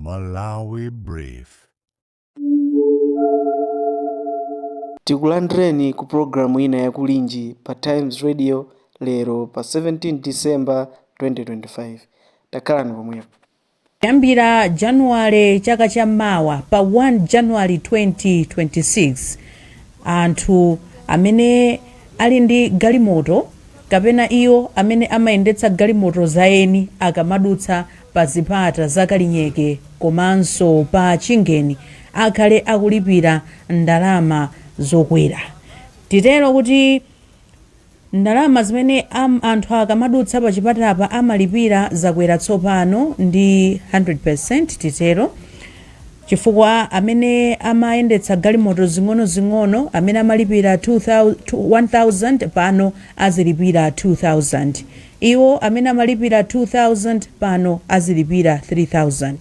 Malawi Brief. Tikulandireni ku programu ina ya Kulinji pa Times Radio lero pa 17 December 2025. Takhalani pomwepo. Kuyambira Januwale chaka cha mawa pa 1 January 2026, anthu amene ali ndi galimoto kapena iwo amene amayendetsa galimoto zaeni akamadutsa pa zipata za Kalinyeke komanso pa Chingeni akhale akulipira ndalama zokwera. Titero kuti ndalama zimene anthu akamadutsa pa chipatapa amalipira zakwera tsopano ndi 100% titero chifukwa amene amayendetsa galimoto zing'onozing'ono amene amalipira 1000 pano azilipira 2000. Iwo amene amalipira 2000 pano azilipira 3000.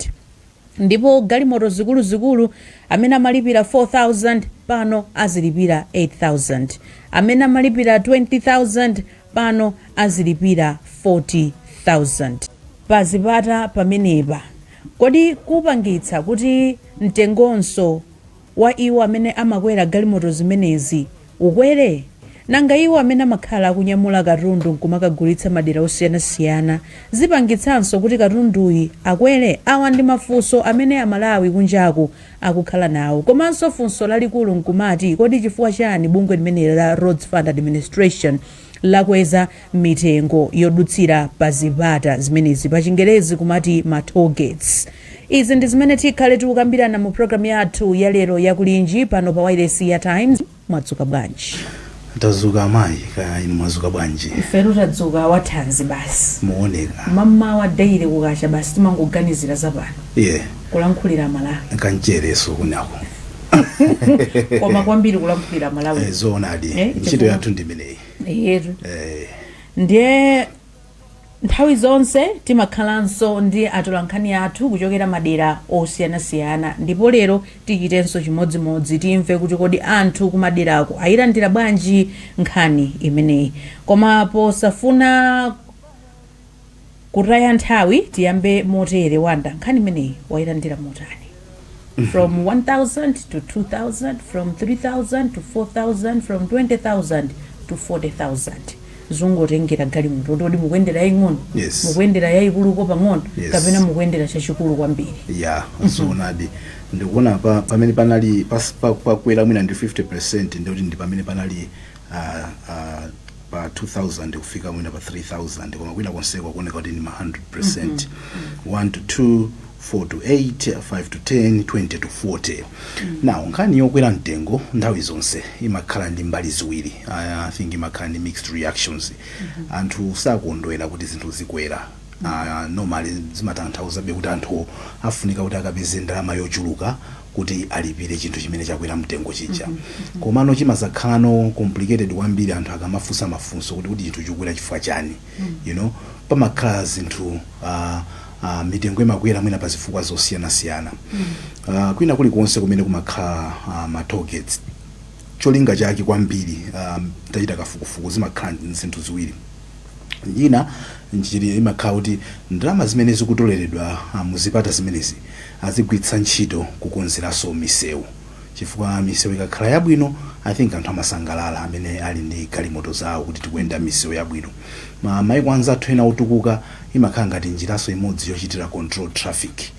Ndipo galimoto zikuluzikulu amene amalipira 4000 pano azilipira 8000. Amene amalipira 20000 pano azilipira 40000. Pa zipata pamenepa, kodi kupangitsa kuti mtengonso wa iwo amene amakwera galimoto zimenezi ukwere? Nanga iwo amene amakhala akunyamula katundu nkumakagulitsa madera osiyanasiyana, zipangitsanso kuti katunduyi akwere? Awa ndi mafunso amene Amalawi kunjaku akukhala nawo. Komanso funso lalikulu nkumati, kodi chifukwa chani bungwe limeneli la Roads Fund Administration lakweza mitengo yodutsira pa zipata zimenezi, pa chingerezi kumati ma toll gates? Izi ndi zimene tikhale tikukambirana mu programu yathu ya lero ya Kulinji pano pa wailesi ya Times. Mwadzuka bwanji? Tadzuka amayi, kaya inu mwadzuka bwanji? Ifetu tadzuka wathanzi basi. Muoneka. Mammawa daily kukacha basi timangoganizira zapano kulankhulira Amalawi. Kanchereso kunako. Koma kwambiri kulankhulira Amalawi. Zoonadi. Ntchito yathu ndi imeneyi. Yetu. Ndiye nthawi zonse timakhalanso ndi atolankhani athu kuchokera madera osiyanasiyana, ndipo lero tichitenso chimodzimodzi, timve kuti kodi anthu kumaderako ayilandira bwanji nkhani imeneyi. Koma posafuna kutaya nthawi tiyambe motere. Wanda, nkhani imeneyi wayilandira motani? From 1000 to 2000, from 3000 to 4000, from 20000 to 40000, zungotengera galimoto kuti kodi mukuyendera yaying'ono, mukuyendera yayikuluko pang'ono, kapena mukuyendera chachikulu kwambiri. Ya, zoonadi. Ndikuona pamene panali pakwera mwina ndi 50%, ndikuti ndi pamene panali pa 2000 kufika mwina pa 3000, koma kwina konseko kuoneka kuti ndi ma 100%, 1 to 2, 4 to 8, 5 to 10, 20 to 40. Now, nkhani yokwera mtengo nthawi zonse imakhala ndi mbali ziwiri. I think imakhala ndi mixed reactions. Anthu sakondwera kuti zinthu zikwera. Normally zimatanthauzabe kuti anthu afunika kuti akapeze ndalama yochuluka kuti alipire chinthu chimene chakwera mtengo chija. Komano chimazakhalano complicated kwambiri anthu akamafunsa mafunso kuti chinthu chikukwera chifukwa chani. Pamakhala zinthu, mitengo imakwera mwina pa zifukwa zosiyanasiyana. Kwina kulikonse kumene kumakhala ma toll gates, cholinga chake kwambiri, tachita kafukufuku, zimakhala zinthu ziwiri. Ina njira imakhala kuti ndalama zimene zikutoleredwa muzipata zimenezi azigwiritsa ntchito kukonzeranso misewu, chifukwa misewu ikakhala yabwino, I think anthu amasangalala amene ali ndi galimoto zawo kuti tikuyenda misewu yabwino. Maiko anzathu ena otukuka imakhala ngati njiraso imodzi yochitira control traffic,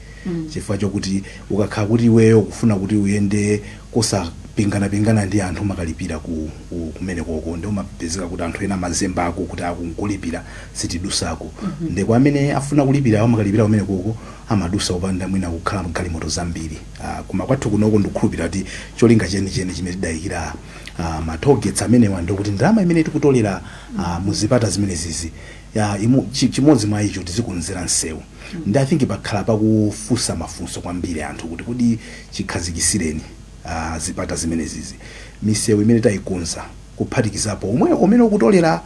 chifukwa chokuti ukakhala kuti iweyo ukufuna kuti uyende kosapinganapingana ndi anthu, umakalipira kumene koko, ndi umapezeka kuti anthu ena amazembako kuti akunkulipira sitidusako. Ndiko amene afuna kulipira amakalipira kumene koko, amadusa opanda mwina kukhala galimoto zambiri. Koma kwathu kunoko ndikukhulupirira kuti cholinga chenicheni chimene tidayikira ma toll gates amenewa ndikuti ndalama imene tikutolera muzipata zimenezizi ya chimodzi mwa icho tizikonzera msewu. Ndi I think pakhala pakufunsa mafunso kwambiri anthu kuti kodi chikhazikisireni zipata zimenezizi, misewu imene tayikonza, kuphatikizapo omwe umene ukutolera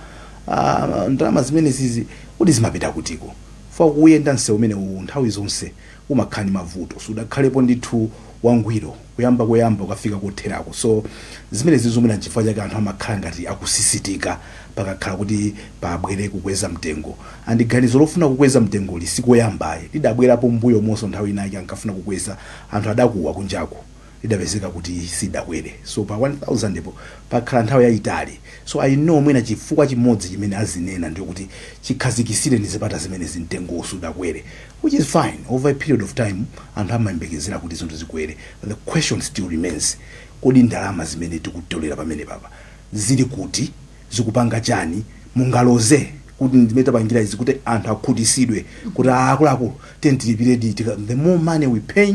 ndalama zimenezizi, kuti zimapita kutiko? Fa kuyenda msewu umene uwu nthawi zonse Umakhala ndi mavuto, sudakhalepo ndithu wangwiro kuyamba koyamba ukafika kotherako. So zimene zizomwena nchifukwa chake anthu amakhala ngati akusisitika pakakhala kuti pabwere kukweza mtengo. And ganizo lofuna kukweza mtengoli sikoyambayi, lidabwerapo mbuyo monso. Nthawi inake ankafuna kukweza, anthu adakuwa kunjaku, lidapezeka kuti sidakwere. So pa 1000 po pakhala nthawi yayitali. So I know mwina chifukwa chimodzi chimene azinena ndiyo kuti chikhazikisire ndi zipata zimene mtengo sudakwere, which is fine. Over a period of time anthu amayembekezera kuti zinthu zikwere, but the question still remains: kodi ndalama zimene tikutolera pamene papa zili kuti? Zikupanga chani? Mungaloze kuti ndimene tapangira izi kuti anthu akhutisidwe kuti akuluakulu tilipire, the more money we pay,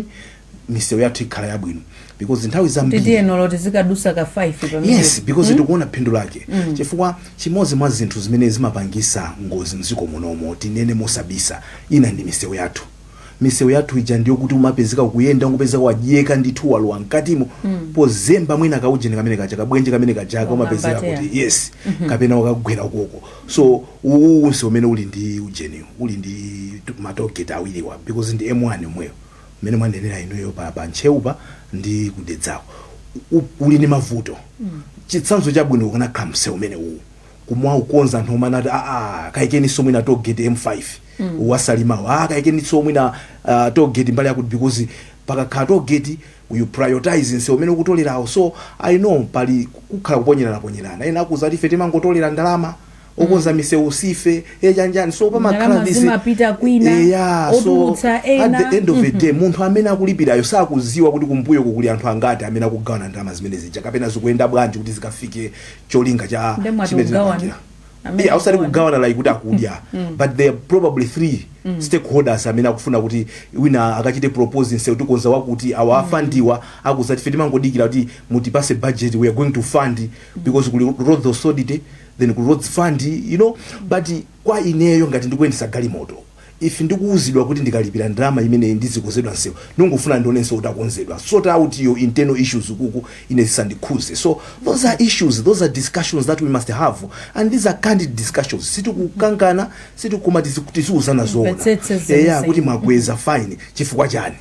misewu yathu ikhala yabwino, because nthawi zambiri titiyenolo tizikadusa ka 5 pamene. Yes, because tikuona phindu lake, chifukwa chimodzi mwa zinthu zimene zimapangisa ngozi mdziko munomo, tinene mosabisa, ina ndi misewu yathu. Misewu yathu ija ndiyo kuti umapezeka kuyenda, ungopezeka wadyeka ndithu, walowa mkatimo pozemba mwina kaujeni kamene kaja, kabwenje kamene kajaka, umapezeka Wamambateya. kuti yes, kapena wakagwera ukoko. So uwu msewu umene uli ndi ujeni, uli ndi ma tollgate awiriwa, because ndi M1 omweyo mmene mwanenera inuyo pa Ntcheupa ndi kudedzako, uli ndi mavuto. Chitsanzo chabwino ukanakhala msewu umene uwu kumwaukonza, anthu omwe anati, aa, kaikeniso mwina tollgate M5 wasalimawo, kaikeniso mwina tollgate mbali yakuti, because pakakhala tollgate you prioritize msewu umene ukutolerawo. So I know pali kukhala kuponyerana ponyerana, ena akuza kuti ife timangotolera ndalama, okonza misewu sife, echanjani. So pamakhala Ndalama zimapita kwina, yeah, so otulutsa ena. At the end of the day munthu amene akulipirayo sakuziwa kuti kumbuyo kuli anthu angati amene akugawana ndalama zimene zija, kapena zikuyenda bwanji kuti zikafike cholinga cha Nde mwati chimene kugawana. tinapangira. Amene Yeah, ausati akugawana. kugawana like kuti akudya, but there are probably three stakeholders amene akufuna kuti wina akachite propose nsewu tikonza wakuti, awa afandiwa akuzati ife timangodikira kuti mutipase budget, we are going to fund, because kuli Roads Authority, then kuli Roads Fund. But kwa ineyo ngati ndikuyendesa galimoto, if ndikuwuzidwa kuti ndikalipira ndalama imeneyi ndizikonzedwa nsewu, ndingofuna ndione nsewu utakonzedwa. Sort out your internal issues kuku, ine zisandikhuze. So those are issues, those are discussions that we must have, and these are candid discussions. Sitikukangana, sitikuma, tiziuzana zoona. Mvetsetse Eya, zense. kuti mwakweza, fine, chifukwa chani?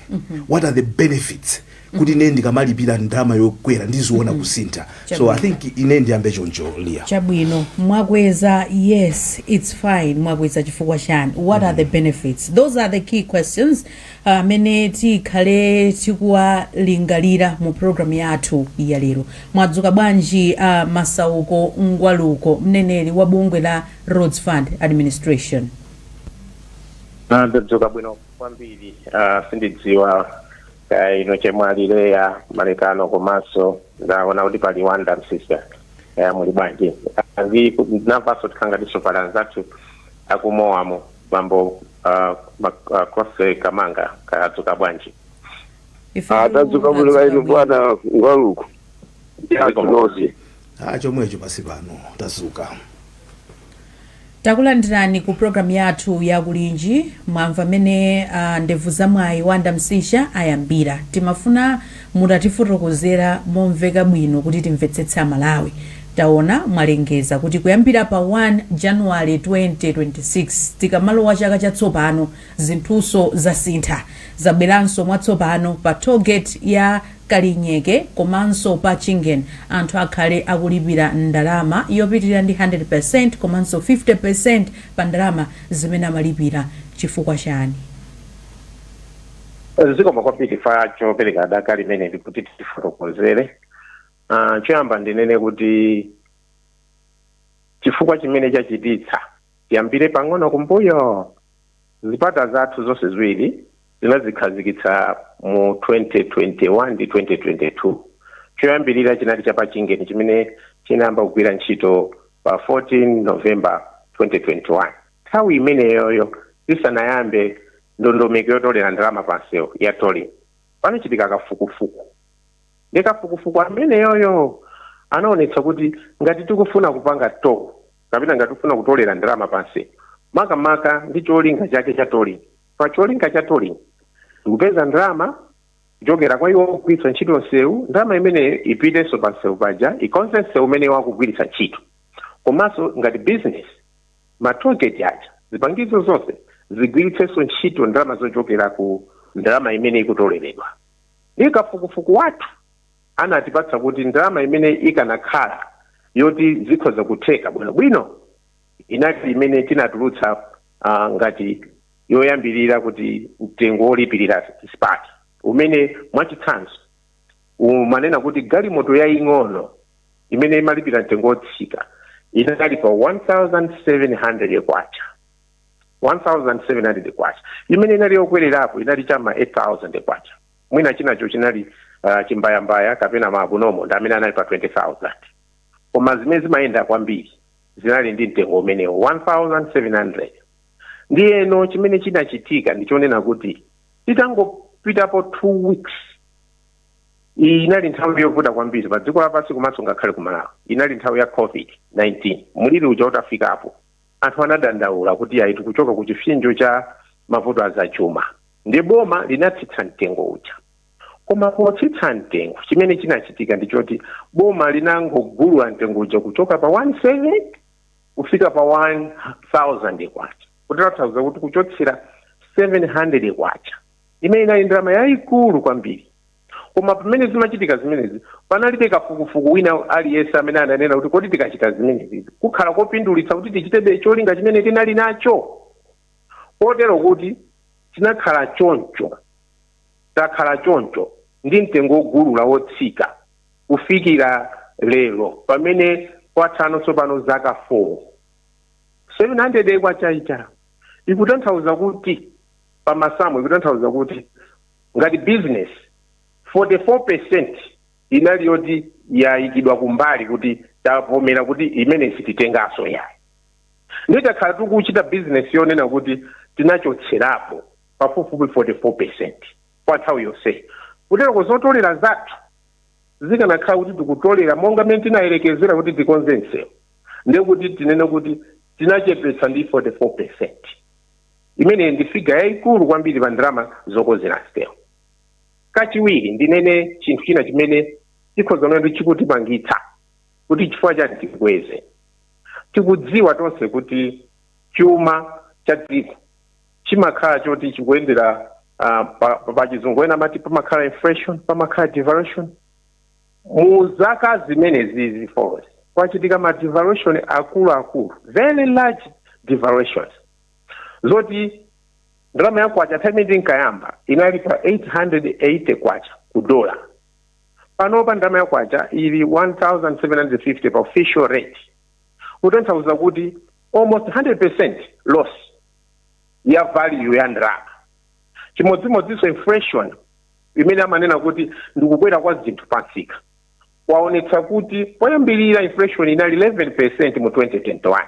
What are the benefits kuti ine ndikamalipira ndalama yokwera ndiziona kusintha? So I think ine ndiyambe choncho, Lia. Chabwino, mwakweza, yes, it's fine. Mwakweza chifukwa chani? What are the benefits? Those are the key questions amene tikhale tikuwalingalira mu programu yathu ya lero. Mwadzuka bwanji, Masauko Ngwaluko, mneneri wa bungwe la Roads Fund Administration? Ndadzuka bwino kwambiri. Sindidziwa kaya ino chemwali Leya Malekano, komanso ndaona kuti pali Wanda Msisa, kaya muli bwanji? Ndi namvanso tikhangatinso pali anzathu akumowamo, bambo Kose Kamanga, kaya adzuka bwanji? Ife Tadzuka bwino kainu, bwana Ngwaluko, Zikomo. nonse. Ah, chomwecho, pasi pano tazuka. Takulandirani ku programu yathu ya Kulinji. Mwamva mmene ndevu zamwayi Wanda Msisha ayambira. Timafuna mutatifotokozera momveka bwino kuti timvetsetse Amalawi. Taona mwalengeza kuti kuyambira pa 1 January 2026, tikamalowa chaka chatsopano, zinthuso zasintha, zabweranso mwatsopano. Pa tollgate ya Kalinyeke komanso pa Chingen anthu akhale akulipira ndalama yopitirira ndi 100% komanso 50% pa ndalama zimene amalipira. Chifukwa chani? Zikomo kwambiri fa chopereka daka limene ndikuti tifotokozere. Choyamba ndinene kuti chifukwa chimene chachititsa, tiyambire pang'ono kumbuyo, zipata zathu zonse ziwiri zinazikhazikitsa mu 2021 ndi 2022. Choyambirira chinali chapachingeni chimene chinayamba kugwira ntchito pa 14 November 2021. Nthawi imeneyoyo zisanayambe ndondomeko yotolera ndalama pansewu ya tolling, panachitika kafukufuku. Ndi kafukufuku ameneyoyo anaonetsa kuti ngati tikufuna kupanga toll kapena ngati tikufuna kutolera ndalama pansewu, makamaka ndi cholinga chake cha tolling, pa cholinga cha tolling ndikupeza ndalama kuchokera kwa iwo kugwiritsa ntchito msewu, ndalama imeneyo ipitenso pa msewu paja, ikonze msewu umene wakugwiritsa ntchito, komanso ngati business ma tollgate aja, zipangizo zonse zigwiritsenso ntchito ndalama zochokera ku Ndalama imene ikutoleredwa ndi kafukufuku wathu anatipatsa kuti ndalama imene ikanakhala yoti zikhoza kutheka bwinobwino inali imene tinatulutsa ngati yoyambirira, kuti mtengo wolipirira zipata umene mwachitsanzo umanena kuti galimoto yaying'ono imene imalipira mtengo wotsika inali pa 1700 kwacha, 1700 kwacha. Imene inali yokwererapo inali chama 8000 kwacha. Mwina chinacho chinali chimbayambaya kapena maabunomo ndi amene anali pa 20,000, koma zimene zimayenda kwambiri zinali ndi mtengo umenewo, 1700. Ndiyeno chimene chinachitika ndichonena kuti titangopitapo 2 weeks, iyi inali nthawi yovuta kwambiri pa dziko lapansi komanso ngakhale ku Malawi, inali nthawi ya COVID-19, muliri uja utafikapo. Anthu anadandaula kuti ayi, tikuchoka ku chipsinjo cha mavuto azachuma. Ndi boma linatsitsa mtengo uja, koma potsitsa mtengo chimene chinachitika ndichoti boma linangogulula mtengo uja kuchoka pa 17 kufika pa 1000 kwacha, kutanthauza kuti kuchotsera 700 kwacha, imene inali ndalama yayikulu kwambiri. Koma pamene zimachitika zimenezi panalibe kafukufuku wina aliyense amene ananena kuti kodi tikachita zimenezi kukhala kopindulitsa kuti tichitebe cholinga chimene tinali nacho? Kotero kuti tinakhala choncho, takhala choncho ndi mtengo wogulula wotsika kufikira lero, pamene kwatsala tsopano zaka 4. 700 kwacha ija ikutanthauza kuti pamasamu ikutanthauza kuti ngati business 44% inali yoti yayikidwa kumbali, kuti tavomera kuti imene sititenganso yayi. Ndiye takhala tikuchita business yonena kuti tinachotserapo pafupifupi 44% kwa nthawi yonseyi. Kutereko zotolera zathu zikanakhala kuti tikutolera monga mmene tinayerekezera kuti tikonze msewu, ndiye kuti tinene kuti tinachepetsa ndi 44%, imene ndi figure yayikulu kwambiri pa ndalama zokonzera msewu. Kachiwiri, ndinene chinthu china chimene tikhoza kunena kuti chikutipangitsa kuti chifukwa chati tikweze. Tikudziwa tonse kuti chuma cha dziko chimakhala choti chikuyendera pa Chizungu ena amati pamakhala inflation, pamakhala devaluation. Mu zaka zimene zizi four kwachitika ma devaluation akuluakulu, very large devaluations, zoti ndalama ya kwacha nthawi imene tinkayamba inali pa 880 kwacha ku dola. Panopa ndalama ya kwacha ili 1750 pa official rate, kutanthauza kuti almost 100% loss ya value ya ndalama. Chimodzimodzinso inflation, imene amanena kuti ndikukwera kwa zinthu pamsika, kwaonetsa kuti poyambirira inflation inali 11% mu 2021,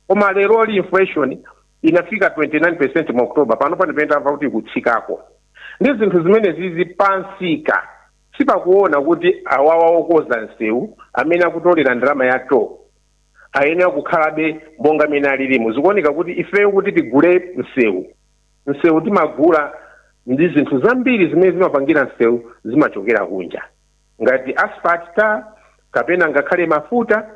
koma leroli inflation inafika 29% mu October. Pano pano tamva kuti ikutsikako. Ndi zinthu zimene zizi pamsika sipakuona kuti awawa okoza msewu amene akutolera ndalama ya toll ayenera kukhalabe monga mene alilimu. Zikuoneka kuti ifeyo kuti tigule msewu, msewu timagula ndi zinthu zambiri zimene zimapangira msewu zimachokera kunja, ngati asphalt tar kapena ngakhale mafuta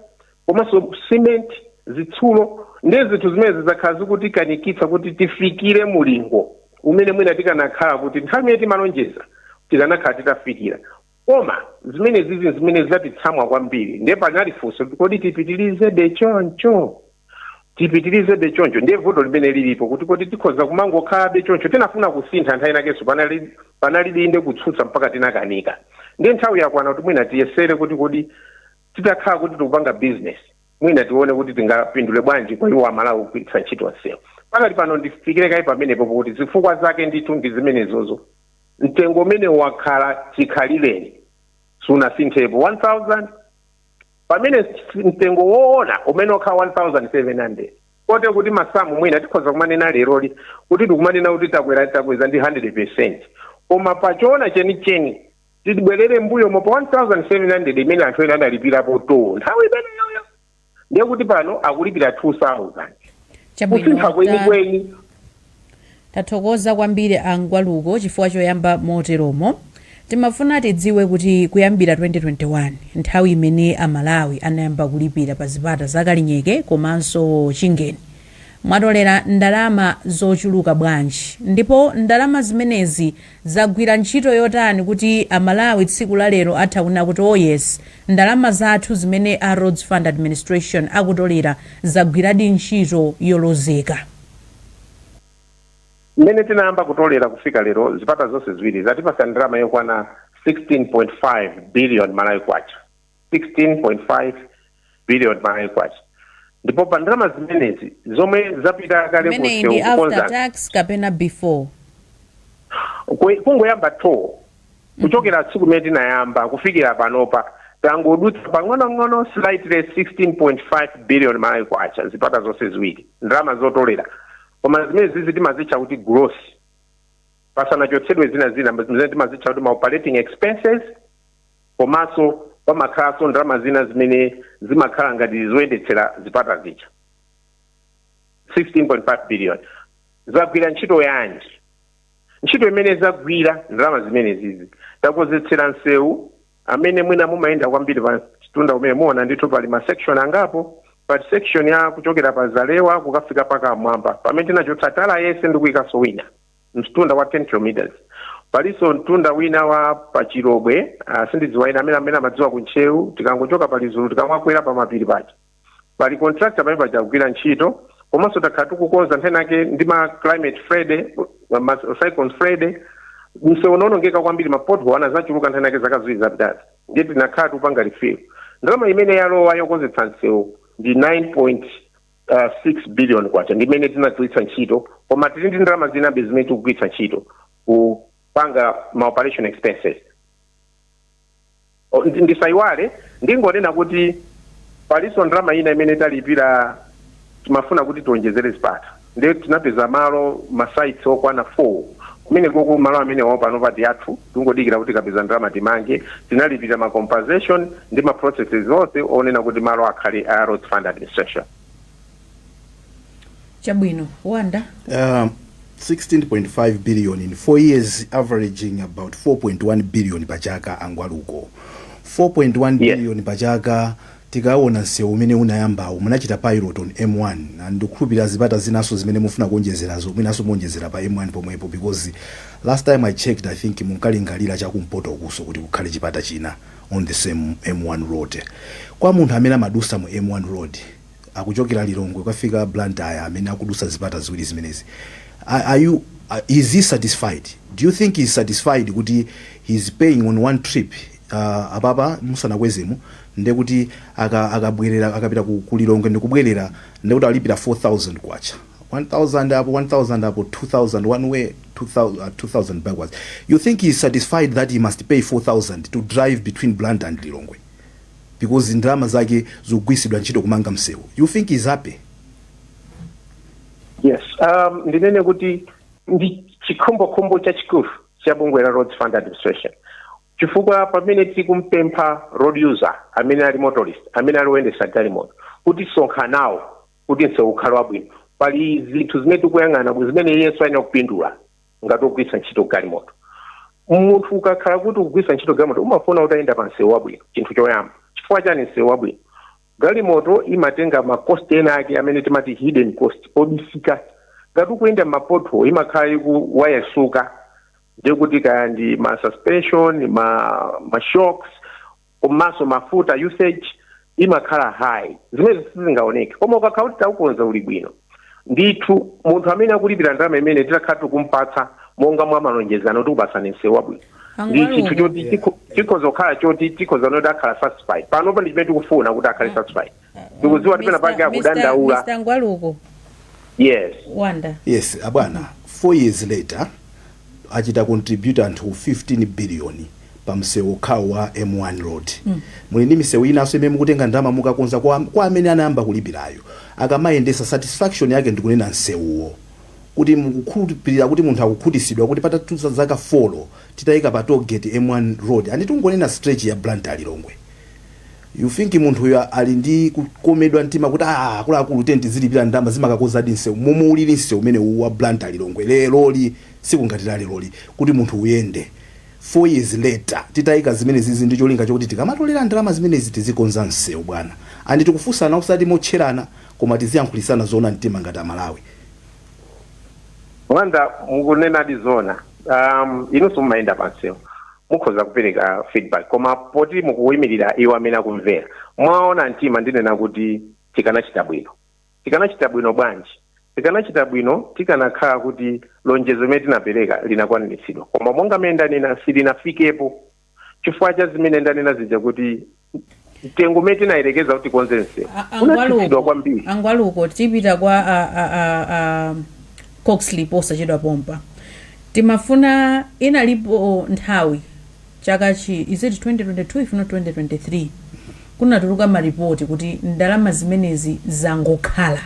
komanso cement, zitsulo. Ndi zinthu zimene zidzakhala zikutikanikitsa kuti tifikire mulingo umene mwina tikanakhala kuti nthawi imene timalonjeza tikanakhala titafikira. Koma zimene zizi zimene zatitsamwa kwambiri. Ndiye panali funso kuti kodi tipitirizebe choncho? Tipitirizebe choncho? Ndiye vuto limene lilipo kuti kodi tikhoza kumangokhalabe choncho? Tinafuna kusintha nthawi inakenso, panalibe inde kutsutsa mpaka tinakanika. Ndiye nthawi yakwana kuti mwina tiyesere kuti kodi titakhala kuti tikupanga business, mwina tione kuti tingapindule bwanji kwa iwo Amalawi kugwiritsa ntchito msewu. Pakati pano ndifikire kayi pamenepo, kuti zifukwa zake ndithu ndi zimenezozo. Mtengo umene wakhala chikhalireni sunasinthepo, 1000, pamene mtengo woona umene wakhala 1700, kote kuti masamu mwina tikhoza kumanena leroli kuti tikumanena kuti takwera, takweza ndi 100%, koma pachoona chenicheni tibwerere mbuyo pa 1700 imene anthu ena analipirapo toll nthawi imeneyoyo, ndiye kuti pano akulipira 2000. Kusintha kwenikweni. Tathokoza kwambiri a Ngwaluko chifukwa choyamba moteromo. Timafuna tidziwe kuti kuyambira 2021, nthawi imene Amalawi anayamba kulipira pa zipata za Kalinyeke komanso Chingeni, Mwatolera ndalama zochuluka bwanji, ndipo ndalama zimenezi zagwira ntchito yotani kuti Amalawi tsiku la lero atha kunena kuti, "Oh yes, ndalama zathu zimene a Roads Fund Administration akutolera zagwiradi ntchito yolozeka"? Mmene tinayamba kutolera kufika lero, zipata zonse ziwiri zatipasa ndalama yokwana 16.5 billion Malawi kwacha, 16.5 billion Malawi kwacha. Ndipo pa ndalama zimenezi zomwe zapita kale Imeneyi ndi kunsewu after kukonza tax kapena before? Kungoyamba to kuchokera tsiku limene tinayamba kufikira panopa, tangodutsa pang'onong'ono, slightly, 16.5 billion Malawi kwacha, zipata zonse ziwiri, ndalama zotolera. Koma zimene zizi timazitcha kuti gross, pasanachotsedwe zina zina zimene timazitcha kuti ma operating expenses, komanso pamakhalanso ndalama zina zimene zimakhala ngati zoyendetsera zipata zija. 16.5 billion zagwira ntchito yanji? Ntchito imene zagwira ndalama zimene zizi, takonzetsera msewu amene mwina mumayenda kwambiri pa mtunda umene muona ndithu pali ma section angapo. Pa section ya kuchokera pa Zalewa kukafika paka Mwamba, pamene tinachotsa tala yese ndi kuyikanso wina, mtunda wa 10 kilometers. Palinso mtunda wina wa Pachirobwe, sindidziwa ina amene amadziwa kuNtcheu, tikangochoka pa Lizulu, tikamakwera pa mapiri paja, pali contractor pamene paja kugwira ntchito. Komanso takhala tikukonza nthena yake ndi ma climate Freddy, ma Cyclone Freddy, msewu unaonongeka kwambiri, ma pothole anazachuluka nthena yake zaka 2 zapitazi, ndiye tinakhala tikupanga refill. Ndalama imene yalowa yokonzetsa msewu ndi 9.6 billion kwacha, ndi imene tinagwiritsa ntchito. Koma tili ndi ndalama zinabe zimene tikugwiritsa ntchito kupanga ma operation expenses. Ndisayiwale, ndingonena kuti palinso ndalama ina imene talipira. Timafuna kuti tionjezere zipata, ndiye tinapeza malo, ma sites okwana 4 kumene koko. Malo amene wawo pano pati athu, tingodikira kuti kapeza ndalama timange. Tinalipira ma compensation ndi ma processes onse onena kuti malo akhale a Roads Fund Administration. Chabwino, Wanda. 16.5 billion in 4 years, averaging about 4.1 billion pachaka. Angwaluko, 4.1 billion pachaka. Tikaona msewu umene unayambawo, munachita pilot on M1, and ndikukhulupirira zipata zinaso zimene mufuna kuonjezerazo mwinaso muonjezera pa M1 pomwepo, because last time I checked, I think munkalingalira chakumpoto kuso kuti kukhale chipata china on the same M1 road. Kwa munthu amene amadusa mu M1 road akuchokera Lilongwe kukafika Blantyre, amene akudusa zipata ziwiri zimenezi, are you is he satisfied? Do you think he's satisfied kuti he's paying on one trip, apapa musanakwezemo, ndekuti akabwerera, akapita ku Lilongwe ndikubwerera, ndekuti alipira 4000 kwacha, 1000 apo, 1000 apo, 2000 one way, 2000, 2000 backwards? You think he's satisfied that he must pay 4000 to drive between Blantyre and Lilongwe because ndalama zake zikugwiritsidwa ntchito kumanga msewu? You think he's happy? Yes, ndinene kuti ndi chikhumbokhumbo chachikulu cha bungwe la Roads Fund Administration, chifukwa pamene tikumpempha road user amene ali motorist, amene ali woyendetsa galimoto, kuti sonkha nawo kuti msewu ukhale wabwino, pali zinthu zimene tikuyang'ana zimene iyenso ayenera kupindula ngati ogwiritsa ntchito galimoto. Munthu ukakhala kuti ukugwiritsa ntchito galimoto, umafuna kuti ayenda pa msewu wabwino, chinthu choyamba. Chifukwa chani msewu wabwino? Galimoto imatenga ma cost ena ake amene timati hidden cost, obisika. Ngati ukuyenda m'ma pothole, imakhala ikuwayasuka, ndikuti kaya ndi ma suspension, ma shocks, komanso mafuta usage imakhala high, zimene sizingaoneke. Koma ukakhala kuti taukonza uli bwino ndithu, munthu amene akulipira ndalama imene titakhala tikumpatsa monga mwa malonjezano, tikupatsani msewu wabwino, ndi chinthu choti chikhoza kukhala choti tikhoza noti akhala satisfied. Panopa ndi chimene tikufuna, kuti akhale satisfied. Tikudziwa kuti pena pake akudandaula. Mr Ngwaluko. Yes. Wanda. Yes, abwana, 4 years later achita contribute anthu 15 billion pa msewu okhawo wa M1 road. Muli ndi misewu inanso imene mukutenga ndalama mukakonza. Kwa amene anayamba kulipirayo, akamayendesa, satisfaction yake ndikunena msewuwo, kuti mukukhulupirira kuti munthu akukhutisidwa kuti patatha zaka 4 titayika pa toll gate M1 road, and tingonena stretch ya Blantyre Lilongwe, you think munthu uyo ali ndi kukomedwa mtima kuti, "Ah, akuluakulu, tenti zilipira ndalama zimakakozadi msewu momwe ulili msewu umene uwu wa Blantyre Lilongwe leroli, sikungatilale loli kuti munthu uyende 4 years later titayika zimene zizi ndi cholinga chokuti tikamatolera ndalama zimenezi tizikonza msewu, bwana?" And tikufunsana, usati motcherana, Koma tiziyankhulisana zoona mtima ngati Amalawi. Wanda, mukunenadi zona. Inunso mumayenda pansewu, mukhoza kupereka feedback, koma poti mukuyimirira iwo amene akumvera, mwaona mtima ndinena kuti tikanachita bwino. Tikanachita bwino bwanji? Tikanachita bwino tikanakhala kuti lonjezo limene tinapereka linakwaniritsidwa, koma monga mmene ndanena, silinafikepo chifukwa cha zimene ndanena zija, kuti mtengo umene tinayerekeza kuti tikonze msewu unatsitsidwa kwambiri. Angwaluko, tipita kwa a Coxley posachedwa pompa. Timafuna, inalipo nthawi chaka chi, is it 2022, if not 2023, kunatuluka maripoti kuti ndalama zimenezi zangokhala,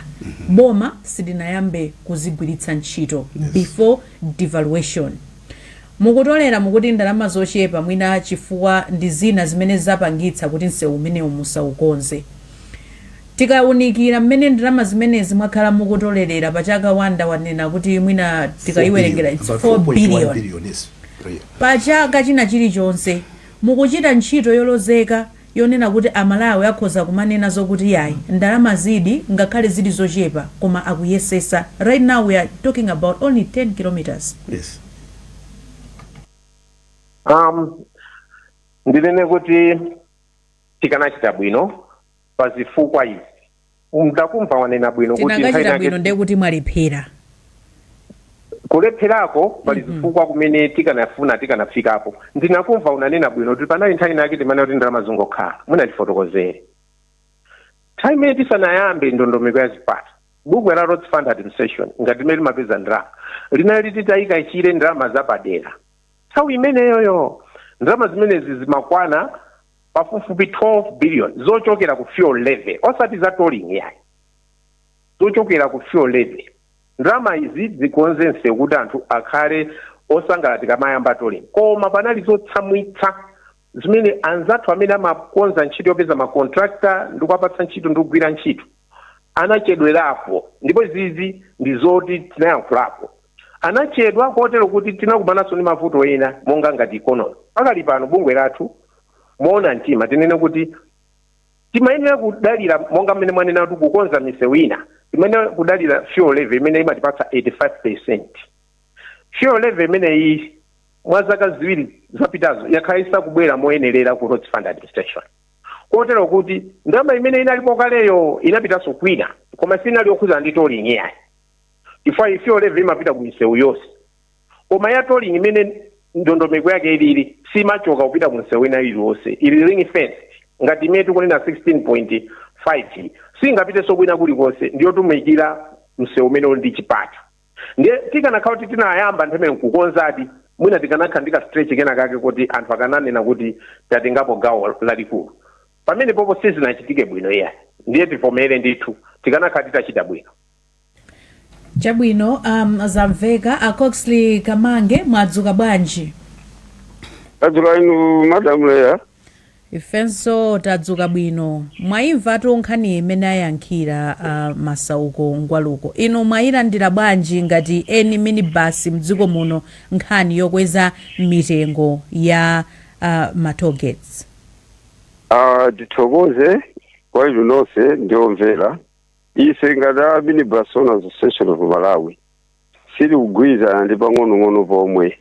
boma silinayambe kuzigwiritsa ntchito before devaluation. Mukutolera, mukuti ndalama zochepa, mwina chifukwa ndi zina zimene zapangitsa kuti msewu umenewu musaukonze. Tikaunikira mmene ndalama zimenezi mwakhala mukutolerera pachaka, Wanda wanena kuti mwina tikayiwerengera it's About 4 4.1 billion. Billion, yes. Per year. Pachaka china chilichonse mukuchita ntchito yolozeka yonena kuti Amalawi akhoza kumanena zokuti yayi, ndalama zidi ngakhale zili zochepa, koma akuyesesa. Right now we are talking about only 10 kilometers. Yes. Ndinene kuti tikanachita bwino pa zifukwa izi. Ndakumva wanena bwino kuti nthawi Tinakachita inake bwino, ndiye kuti mwalephera. Kulepherako pali zifukwa kumene tikanafuna tikanafikapo. Ndinakumva unanena bwino kuti panali nthawi inake timanena kuti ndalama zingokhala. Mwina ndifotokozere. Nthawi imene tisanayambe ndondomeko ya zipata, bungwe la Roads Fund Administration ngati limene limapeza ndalama linali litayika chire ndalama zapadera. Nthawi imeneyoyo ndalama zimenezi zimakwana pafupifupi 12 billion zochokera ku fuel levy, osati za tolling yayi, zochokera ku fuel levy. Ndalama izi zikonze msewu kuti anthu akhale osangalala tikamayamba tolling. Koma panali zotsamwitsa zimene anzathu amene amakonza ntchito yopeza ma contractor ndi kuwapatsa ntchito ndi kugwira ntchito anachedwerapo, ndipo izizi ndi zoti tinayankhulapo. Anachedwa kotero kuti tinakumananso ndi mavuto ena monga ngati economy. Pakali pano bungwe lathu, moona mtima tinene kuti timayenera kudalira, monga mmene mwanena kuti kukonza misewu ina, timayenera kudalira fuel levy imene imatipatsa 85. Fuel levy imeneyi mwa zaka 2 zapitazo yakhala isakubwera moyenerera ku Roads Fund Administration, kotero kuti ndalama imene inalipo kaleyo inapitanso kwina, koma sinali yokhuzana ndi tolling yayi, chifukwa fuel levy imapita ku misewu yonse, koma ya tolling imene ndondomeko yake ilili simachoka kupita ku msewu ina iliyonse, ili ring fence. Ngati imene tikunena 16.5 singapitenso kwina kulikonse, ndiyotumikira msewu umene uli ndi chipata. Ndiye tikanakhala kuti tinayamba nthawi imene nkukonzadi, mwina tikanakhala ndi ka stretch kena kake kuti anthu akananena kuti tatengapo gawo lalikulu. Pamene popo sizinachitike bwino iyayi, ndiye tivomere ndithu, tikanakhala titachita bwino. Chabwino, zamveka. A Coxley Kamange, mwadzuka bwanji? Tadzuka, inu Madam Leya? Ifenso tadzuka bwino. Mwayimvatu nkhani imene ayankhira Masauko Ngwaluko. Inu mwayilandira bwanji ngati eni minibus mdziko muno nkhani yokweza mitengo ya ma tollgates? Tithokoze kwa inu nonse ndiomvera. Ife ngati a Minibus Owners Association of Malawi sitikugwirizana ndi pang'onong'ono pomwe,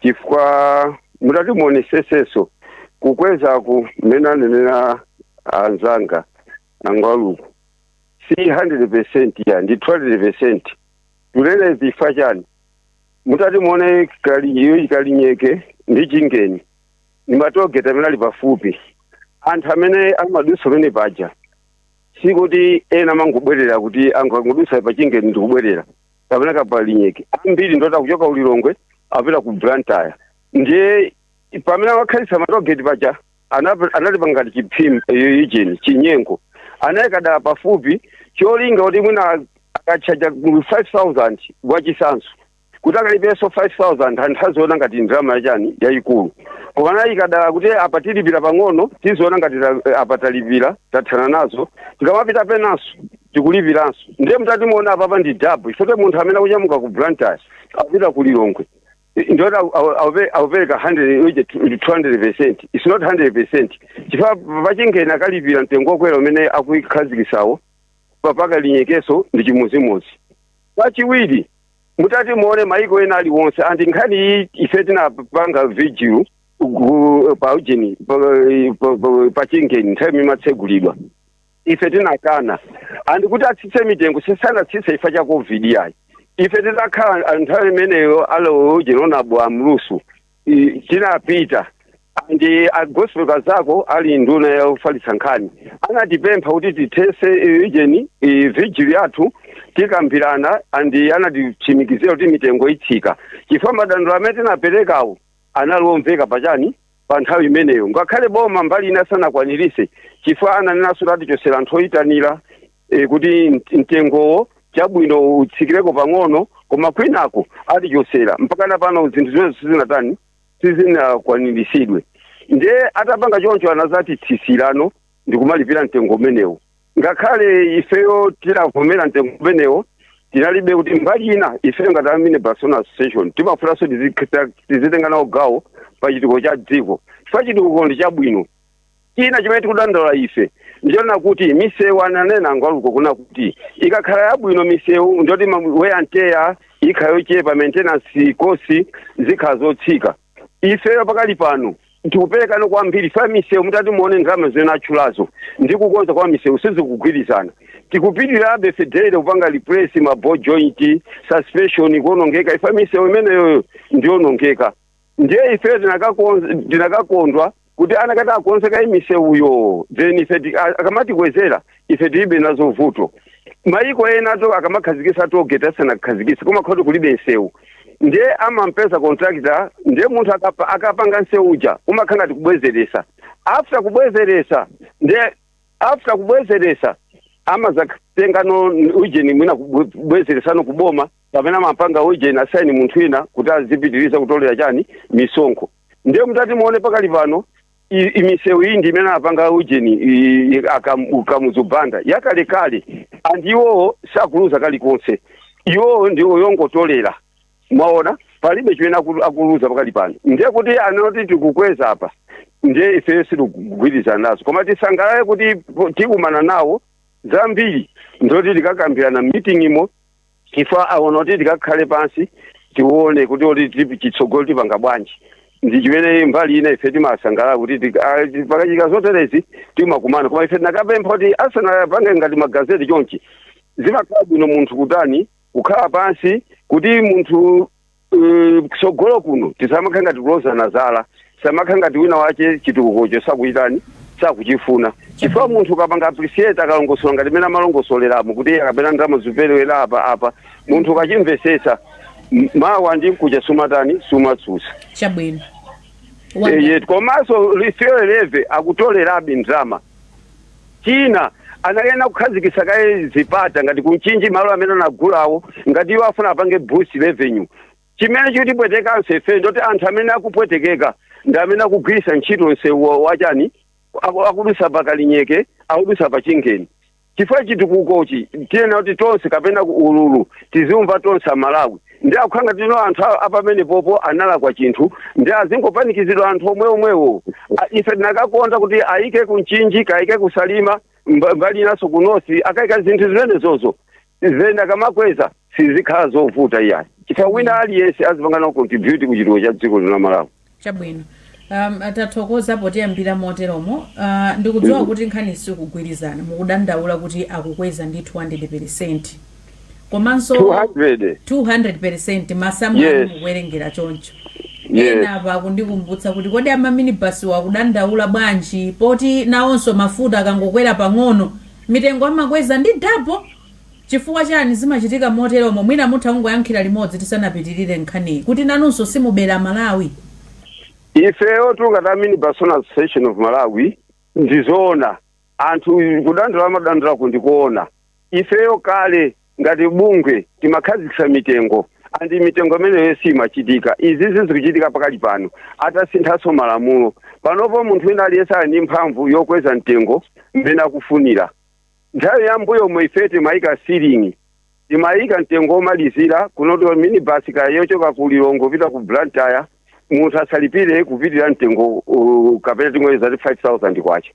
chifukwa mutati muoneseseso kukwezaku mmene anenera anzanga Angwaluku si 100% ya ndi 200%. Tulere zifa chani? Mutati muone Kalinyeke ndi Chingeni ni ma tollgate amene ali pafupi. Anthu amene amadusa pamene paja, sikuti ena amangobwerera kuti angangodusa pa Chingeni ndikubwerera kapena kapalinyeke. Ambiri ndota kuchoka uLilongwe apita ku Blantyre. Ndiye pamene amakhalisa ma tollgate paja anali pangati chiphimba icheni chinyengo, anayikadala pafupi cholinga kuti mwina akachaja 5000 wachisanso kuti akalipenso 5000, anthu aziona ngati ndalama yachani yayikulu. Koma anayikadala kuti apa tilipira pang'ono, tiziona ngati apa talipira, tathana nazo, tikamapita penanso tikulipiranso. Ndiye mutati muona apapa ndi double, ifike munthu amene akunyamuka ku Blantyre akupita ku Lilongwe ndiyoti aupereka 100 uje 200%. It's not 100%, chifukwa pachingeni akalipira mtengo wokwera umene akuyikhazikisawo. Papaka Linyekeso ndi chimozimozi. Pachiwiri, mutati muone maiko ena aliwonse, andi nkhani iyi ife tinapanga vigil pa ujeni, pa Chingeni, nthawi imatsegulidwa. Ife tinakana andi kuti atsitse mitengo, sisanatsitse ifa cha COVID yayi. Ife titakhala nthawi imeneyo alo ujeni onabo amlusu, tinapita andi a Gospel Kazako ali nduna yofalitsa nkhani anatipempha kuti tithese ujeni vigil yathu, tikambirana, andi anatitsimikizira kuti mitengo itsika, chifukwa madandaulo amene tinaperekawo anali omveka pachani pa nthawi imeneyo, ngakhale boma mbali ina sanakwanirise, chifukwa ananenanso tatichosera anthu oyitanira kuti mtengowo chabwino utsikireko pang'ono, koma kwinako atichosera. Mpakana pano zinthu zimene sizinatani, sizinakwaniritsidwe. Ndiye atapanga choncho anazati tsisirano ndikumalipira mtengo umenewo. Ngakhale ifeyo tinavomera mtengo umenewo, tinalibe kuti mbali ina ifeyo ngati a Minibus Owners Association timafunanso tizitenga nawo gawo pa chitukuko cha dziko, chifukwa chitukuko ndi chabwino. China chimene tikudandaula ife ndichonena kuti misewu, ananena ngwaluko kuna kuti ikakhala yabwino misewu ndoti wear and tear ikhala yochepa, maintenance cost zikhala zotsika. Ifeyo pakali pano tikuperekano kwambiri fa misewu. Mutati muone ndalama zimene atchulazo ndi kukonza kwa misewu sizikugwirizana. Tikupitirirabe federe kupanga replace ma ball joint, suspension kuonongeka, ifa misewu imeneyo ndionongeka. Ndiye ifeyo tinakakondwa kuti anakati akonzeka imisewuyo, then ife akamatikwezera ife tilibe nazo vuto. Maiko ena to akamakhazikisa tollgate, asanakhazikise kumakhoti kulibe nsewu, ndiye amampeza contractor, ndiye munthu akapanga nsewu uja umakhala ngati kubwezeresa. After kubwezeresa, ndiye after kubwezeresa amazatenga no ujeni mwina kubwezeresano kuboma, kapena amapanga ujeni asaini munthu wina kuti azipitiriza kutolera chani, misonkho. Ndiye mutati muone pakali pano imisewu iyi ndi imene apanga ujeni Kamuzubanda yakalekale, and iwowo sakuluza kalikonse, iwowo ndiwo yongotolera. Mwaona, palibe chimene akuluza pakali pano. Ndiye kuti anoti tikukweza apa, ndiye ife sitikugwirizana nazo, koma tisangalale kuti tikumana nawo zambiri, ndoti tikakambirana meeting imo, ifa aona kuti tikakhale pansi tione kuti oti chitsogolo tipanga bwanji. Ndi chimene mbali ina ife timasangalala kuti pakachika zoterezi timakumana, koma ife tinakapempha kuti asanapange ngati magazeti chonchi, zimakhala bwino munthu kutani, kukhala pansi kuti munthu tsogolo kuno tisamakhala ngati kulozana zala, samakhala ngati wina wache chitukukocho sakuchitani, sakuchifuna, chifukwa munthu ukapanga appreciate akalongosola ngati mene amalongosoleramo kuti akapena ndalama ziperewera apa apa, munthu ukachimvesesa mawa ndi mkucha sumatani, sumatsutsa. Chabwino. Komanso fuel levy akutolerabe ndalama. China, anayena kukhazikitsa kaye zipata ngati kuMchinji, malo amene anagulawo, ngati iwo afuna apange boost revenue. Chimene chikutipwetekanso ife ndoti anthu amene akupwetekeka ndi amene akugwiritsa ntchito msewu wachani, akudusa pa Kalinyeke, akudusa pa Chingeni, chifukwa chitukukochi tiyena kuti tonse kapena ku ululu tizimva tonse Amalawi. Ndi akukhanga tino anthu apamene popo analakwa chinthu, ndi azingopanikizidwa anthu omwe omwewo. Ife tinakakonda kuti ayike kuMchinji, kaike kuSalima, mbali inaso ku North, akayika zinthu zimenezozo, then akamakweza sizikhala zovuta iyayi, chifukwa wina aliyense azipanga nawo contribute ku chitukuko cha dziko lino la Malawi. Chabwino, tathokoza potiyambira moteromo. Ndikudziwa kuti nkhani sikugwirizana, mukudandaula kuti akukweza ndi 200, komanso 200. 200 masamu anu mukuwerengera choncho. Yes. Ena apa akundikumbutsa kuti kodi amaminibasi wakudandaula bwanji, poti nawonso mafuta akangokwera pang'ono mitengo amakweza ndi double? Chifukwa chani zimachitika moteromo? Mwina mutha kungoyankhira limodzi tisanapitirire nkhaniyi, kuti nanunso simubera Malawi. Ifeyo tungati a Minibus Owners Association of Malawi, ndizoona anthu kudandaula amadandaula kundikuona. Ifeyo kale ngati bungwe timakhazikitsa mitengo, andi mitengo imeneyo simachitika. Izi zikuchitika pakali pano atasinthanso malamulo. Panopo munthu wina aliyense ali ndi mphamvu yokweza mtengo mmene akufunira. Nthawi ya mbuyo ife timayika ceiling, timayika mtengo womalizira kunoti minibus kaya yochoka ku Lilongwe kupita ku Blantyre, munthu asalipire kupitira mtengo kapena tingoyeza ti 5000 kwacha.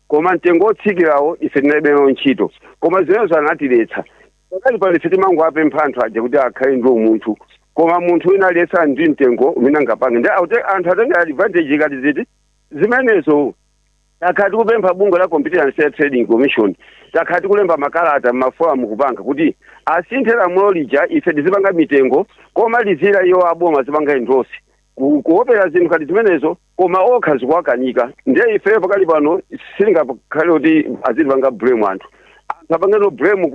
Koma mtengo wotsikirawo ife tinalibe nawo ntchito, koma zimenezo anatiletsa. Pakali pano ife timangoapempha anthu aja kuti akhale ndi umunthu, koma munthu wina aliyense ali ndi mtengo umene angapange, ndi anthu atenga advantage ngati ziti zimenezo. Takhala tikupempha bungwe la Competition and Fair Trading Commission, takhala tikulemba makalata m'maforum, kupanga kuti asinthe lamulo lija, ife tizipanga mitengo komalizira, iwo aboma zipanga endorse, kuopera zinthu ngati zimenezo, koma okha zikuwakanika. Ndiye ifeyo pakali pano sitingakhale kuti azitipanga blame anthu. Anthu apangeno blame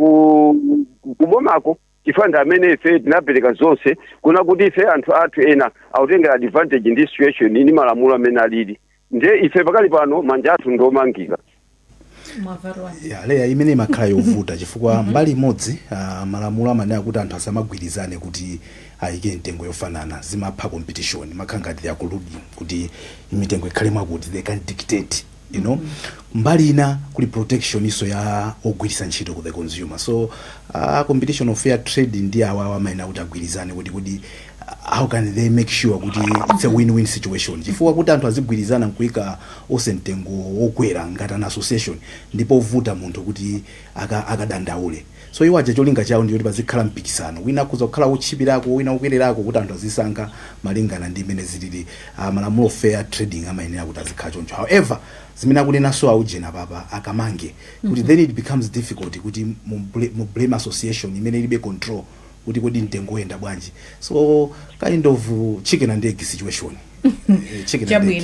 kubomako, chifukwa ndi amene ife tinapereka zonse kuna kuti ife anthu athu ena akutengera advantage ndi situation ndi malamulo amene alili. Ndiye ife pakali pano manja athu ndiomangika. Ya, leya imene imakhala yovuta chifukwa mbali imodzi malamulo amanena kuti anthu asamagwirizane kuti ayike mtengo yofanana, zimapha competition, makhala ngati they are colluding kuti mitengo ikhale mwakuti they can dictate. Mbali ina kuli protection iso ya ogwiritsa ntchito, ku the consumer. So Competition of Fair Trade ndi awawa amayenera kuti agwirizane kuti how can they make sure kuti it's a win-win situation, chifukwa kuti anthu azigwirizana nkuyika ose mtengo wokwera ngati an association, ndipo vuta munthu kuti akadandaule. So iwo aja cholinga chawo ndiyoti pazikhala mpikisano, wina akhoza kukhala wotchipirako, wina wokwererako, kuti anthu azisankha malingana ndi imene zilili. Malamulo fair trading amayenera kuti azikhala choncho. However, zimene akunenanso aujena papa akamange kuti then it becomes difficult kuti mu blame association imene ilibe control kuti kodi mtengo uyenda bwanji. So kind of chicken and egg situation. Chicken and egg. Chabwino.